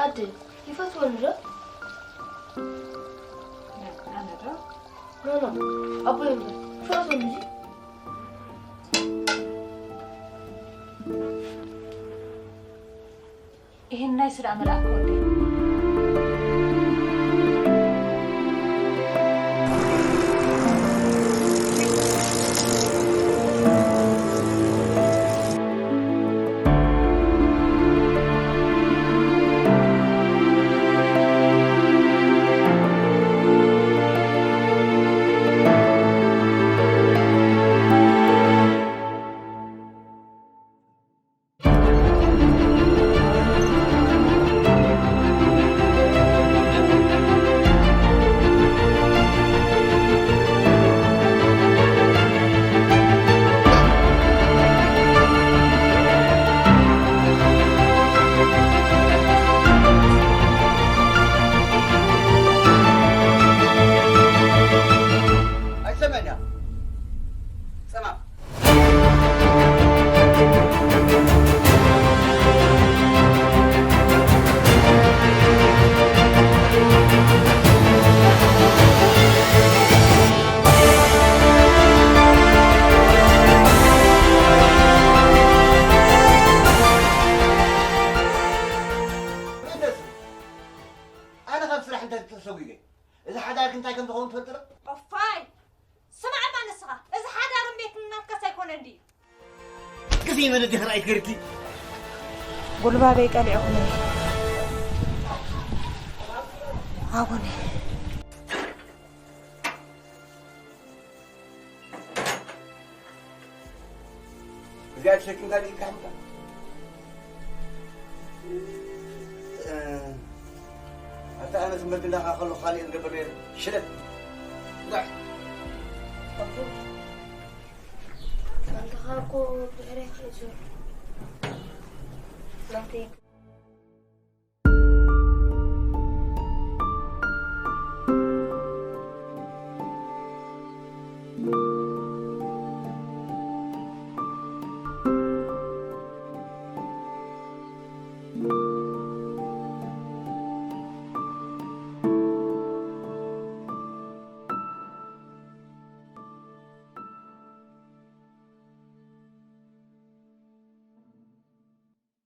ኣደ፣ ይፈትወኒ ዶ? ኣነ ዶ? ኖ፣ ኖ፣ ኣቦይ እምበር፣ ይፈትወኒ ድዩ? ይህን ናይ ስዳ መልኣክ ወደይ። ኣይሰምዕን እያ። ጸማም። ኣነ ካብ ስራሕ እንተ ተሰጒገ፣ እዚ ሓዳርኪ እንታይ ከም ዝኸውን ትፈልጢ ዶ? እፋይ! ስማዕ እባ ንስኻ፣ እዚ ሓዳርን ቤትን ናትካስ ኣይኮነን ድዩ? ግዜ መን ድሕር ኣይትገርኪ። ጉልባበይ ቀሊዕኹም ኣቡነ። እዚኣ ተሸኪምካ ዲኻ ምካ? ኣታ ኣነ ትምህርቲ እንዳኻ ከሎ ካልእ ዝገብር ነይረ። ሽለት። ጓዕ። ኣቦ፣ ኣንተኻ እኮ ብሕርያ ከይዞር። ናተይ